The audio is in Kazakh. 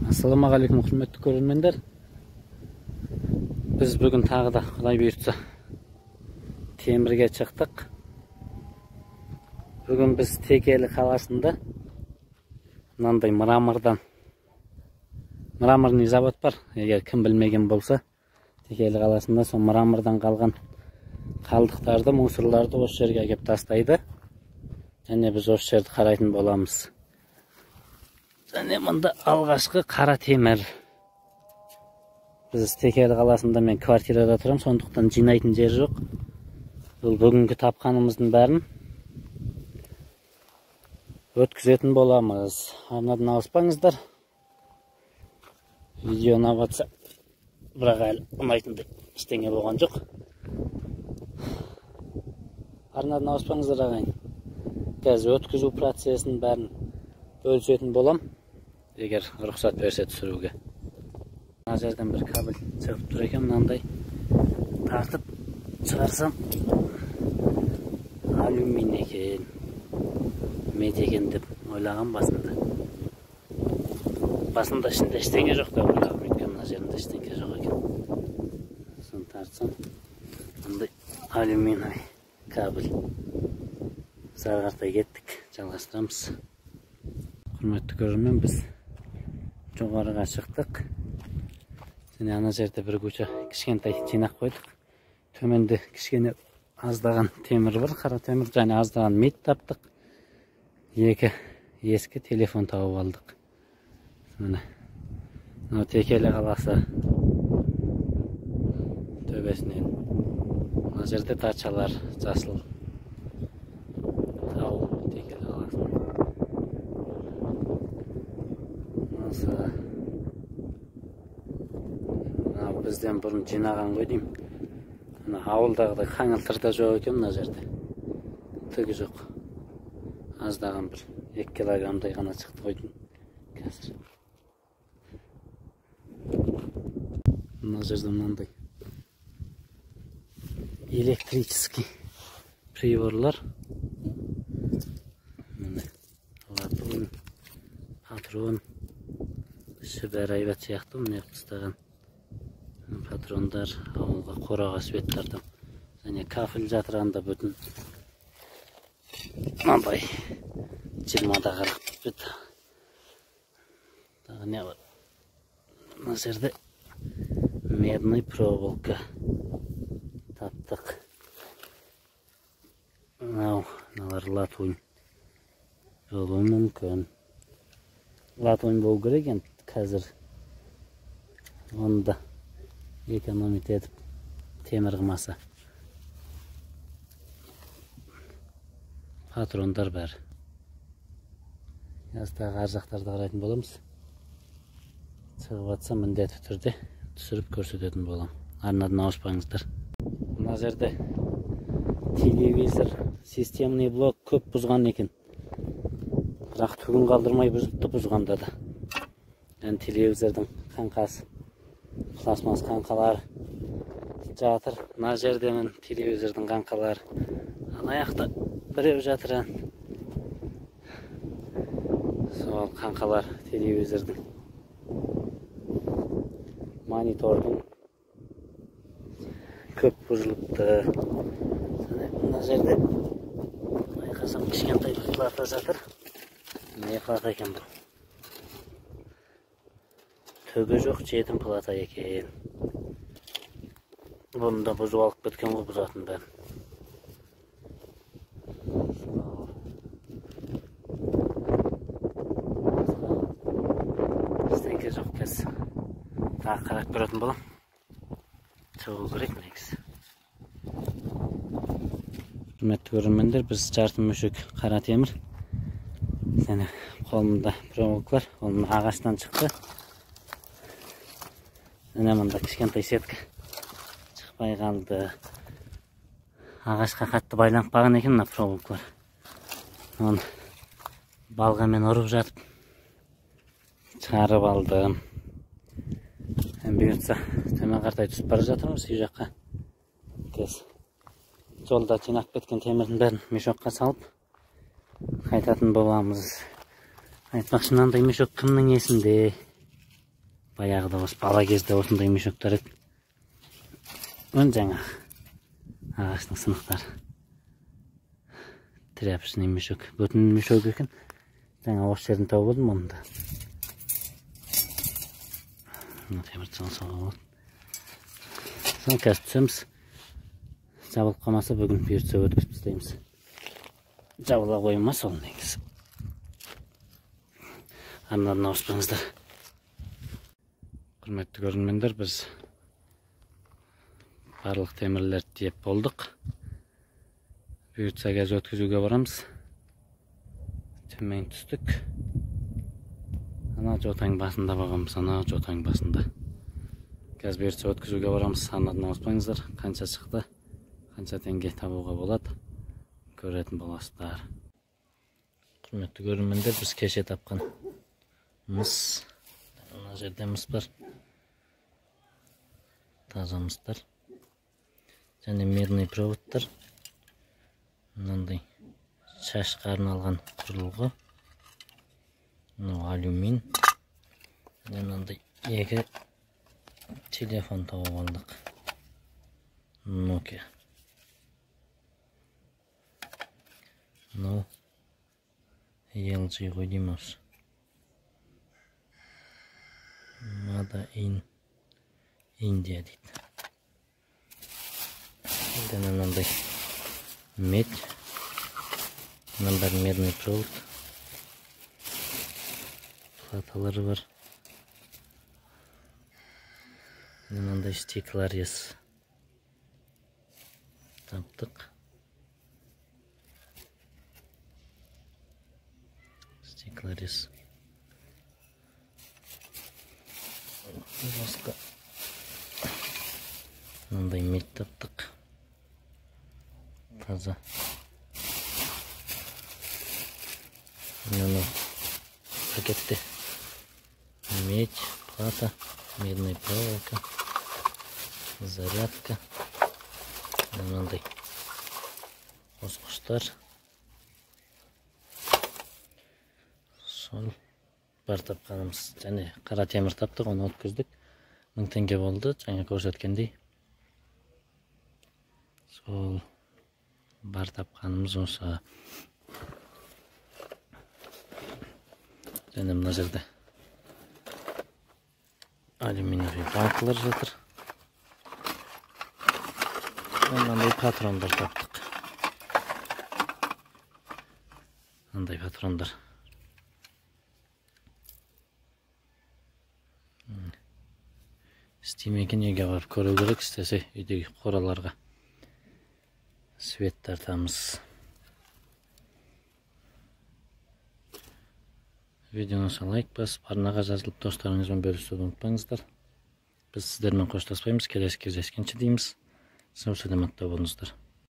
Ассалаумағалейкум, құрметті көрермендер. Біз бүгін тағы да Құдай бұйыртса темірге шықтық. Бүгін біз Текелі қаласында мынандай мрамордан, мраморный завод бар. Егер кім білмеген болса, Текелі қаласында сол мрамордан қалған қалдықтарды, мусорларды осы жерге әкеп тастайды. Және біз осы жерді қарайтын боламыз. Және мында алғашқы қара темір. Біз Текелі қаласында, мен квартирада тұрамын, сондықтан жинайтын жер жоқ. Бұл бүгінгі тапқанымыздың бәрін өткізетін боламыз. Арнадан алыспаңыздар. Видео ұнап жатса, бірақ әлі ұнайтындай ештеңе болған жоқ. Арнадан алыспаңыздар, ағайын. Қазір өткізу процесін бәрін бөлісетін болам, егер рұқсат берсе түсіруге. Мына жерден бір кабель шығып тұр екен, мынандай тартып шығарсам алюминий екен, мед екен деп ойлаған басында. Басында ішінде ештеңе жоқ деп ойлағам, өйткені мына жерінде ештеңе жоқ екен. Соны тартсам мындай алюминий кабель. Біз ары қаратай кеттік, жалғастырамыз. Құрметті көрермен, біз жоғарыға шықтық. Және ана жерде бір куча кішкентай жинақ қойдық. Төменде кішкене аздаған темір бар, қара темір, және аздаған мед таптық. Екі ескі телефон тауып алдық. Міне, мынау Текелі қаласы төбесінен. Мына жерде дачалар, жасыл тау, Текелі қаласының. Осы мынау бізден бұрын жинаған ғой деймін. Мына ауылдағыдай қаңылтыр да жоқ екен мына жерде. Түгі жоқ. Аздаған бір 2 килограммдай ғана шықты ғой деймін қазір. Мына жерде мынандай электрический приборлар. Міне латунь, патрон, іші бәрі әйбат сияқты, міне тастаған патрондар, ауылға қораға свет тартам. Және кафель жатыр анда бүтін. Мынандай 20-да 40 бет. Тағы не бар? Мына жерде медный проволока таптық. Мынау, мыналар латунь болуы мүмкін. Латунь болу керек енді қазір. Оны да экономить етіп темір қылмаса. Патрондар бәрі. Қазір тағы ар жақтарды қарайтын боламыз. Шығып атса міндетті түрде түсіріп көрсететін боламын. Арнадан ауыспаңыздар. Мына жерде телевизор, системный блок көп бұзған екен. Бірақ түгін қалдырмай бұзыпты бұзғанда да. Яғни телевизордың қаңқасы, пластмасс қаңқалары жатыр. Мына жерде міне телевизордың қаңқалары. Ана жақта біреу жатыр. Сол қаңқалар телевизордың, монитордың көп бұзылыпты. Мына жерде байқасам кішкентай бір плата жатыр. Не плата екен бұл? Түгі жоқ, жетім плата екен. Бұны да бұзып алып кеткен ғой, бұзатын бәрін. Ештеңе жоқ қазір. Тағы қарап көретін боламын. Шығу керек негізі. Құрметті көрермендер, біз жарты мөшек қара темір. Және қолымда проволокалар, ол мына ағаштан шықты. Және мында кішкентай сетка шықпай қалды. Ағашқа қатты байланып қалған екен мына проволокалар. Оны балғамен ұрып жатып шығарып алдым. Енді бұйыртса төмен қаратай түсіп бара жатырмыз үй жаққа. Қазір жолда жинап кеткен темірдің бәрін мешокқа салып қайтатын боламыз. Айтпақшы, мынандай мешок кімнің есінде? Баяғыда осы бала кезде осындай мешоктар еді. Міне жаңағы ағаштың сынықтары. Тряпочный мешок. Бүтін мешок екен. Жаңа осы жерден тауып алдым оны да. Темір салуға болады. Соны қазір түсеміз. Жабылып қалмаса бүгін бұйыртса өткізіп тастаймыз. Жабыла қоймас ол негізі. Арнадан ауыспаңыздар. Құрметті көрермендер, біз барлық темірлерді тиеп болдық. Бұйыртса қазір өткізуге барамыз. Төмен түстік. Ана жотаң басында болғанбыз, ана жотаң басында. Қазір бұйыртса өткізуге барамыз. Арнадан ауыспаңыздар. Қанша шықты, қанша теңге табуға болады, көретін боласыздар. Құрметті көрермендер, біз кеше тапқан мыс. Мына жерде мыс бар. Таза мыстар. Және медный проводтар. Мынандай шашқа арналған құрылғы. Мынау алюмин. Және мынандай екі телефон тауып алдық. Nokia. Мынау LG ғой деймін осы. Made in India дейді. Және мынандай медь. Мынаның бәрі медный провод. Платалары бар. Мынандай стеклорез таптық. Стеклорез. Басқа мынандай медь таптық. Таза. Мынау пакетте медь, плата, медная проволока, зарядка, мынандай қосқыштар. Сол бар тапқанымыз. Және қара темір таптық, оны өткіздік. 1000 теңге болды, жаңа көрсеткендей. Сол бар тапқанымыз осы. Және мына жерде алюминиевый банкалар жатыр. Мынандай патрондар таптық. Мынандай патрондар. Істемей екен, үйге барып көру керек, істесе үйдегі қораларға свет тартамыз. Видеоны лайк басып, арнаға жазылып, достарыңызбен бөлісуді ұмытпаңыздар. Біз сіздермен қоштаспаймыз, келесі кездескенше дейміз. Сау саламатта болыңыздар.